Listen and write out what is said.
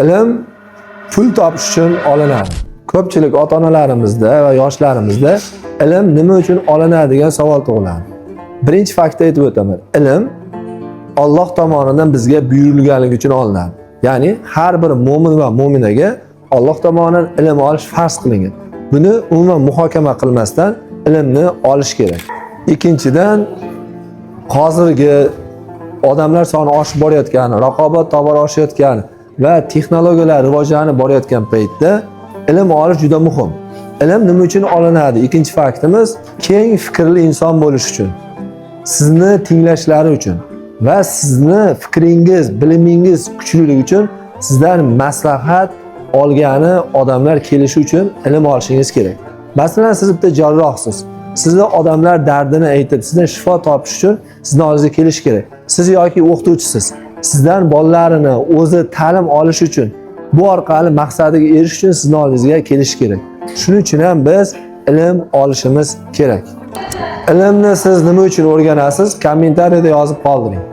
Ilm pul topish uchun olinadi. Ko'pchilik ota-onalarimizda va yoshlarimizda ilm nima uchun olinadi degan savol tug'iladi. Birinchi faktni aytib o'taman. Ilm Alloh tomonidan bizga buyurilganligi uchun olinadi. Ya'ni har bir mo'min va mo'minaga Alloh tomonidan ilm olish farz qilingan. Buni umuman muhokama qilmasdan ilmni olish kerak. Ikkinchidan, hozirgi odamlar soni oshib borayotgani, raqobat tobora oshayotgani va texnologiyalar rivojlanib borayotgan paytda ilm olish juda muhim. Ilm nima uchun olinadi? Ikkinchi faktimiz, keng fikrli inson bo'lish uchun. Sizni tinglashlari uchun va sizni fikringiz, bilimingiz kuchliligi uchun, sizdan maslahat olgani odamlar kelishi uchun ilm olishingiz kerak. Masalan, siz bitta jarrohsiz. Sizni odamlar dardini aytib, sizdan shifo topish uchun sizni oldingizga kelish kerak. Siz yoki o'qituvchisiz. Sizdan bolalarini o'zi ta'lim olish uchun, bu orqali maqsadiga erishish uchun sizni oldingizga kelish kerak. Shuning uchun ham biz ilm olishimiz kerak. Ilmni siz nima uchun o'rganasiz? Kommentariyada yozib qoldiring.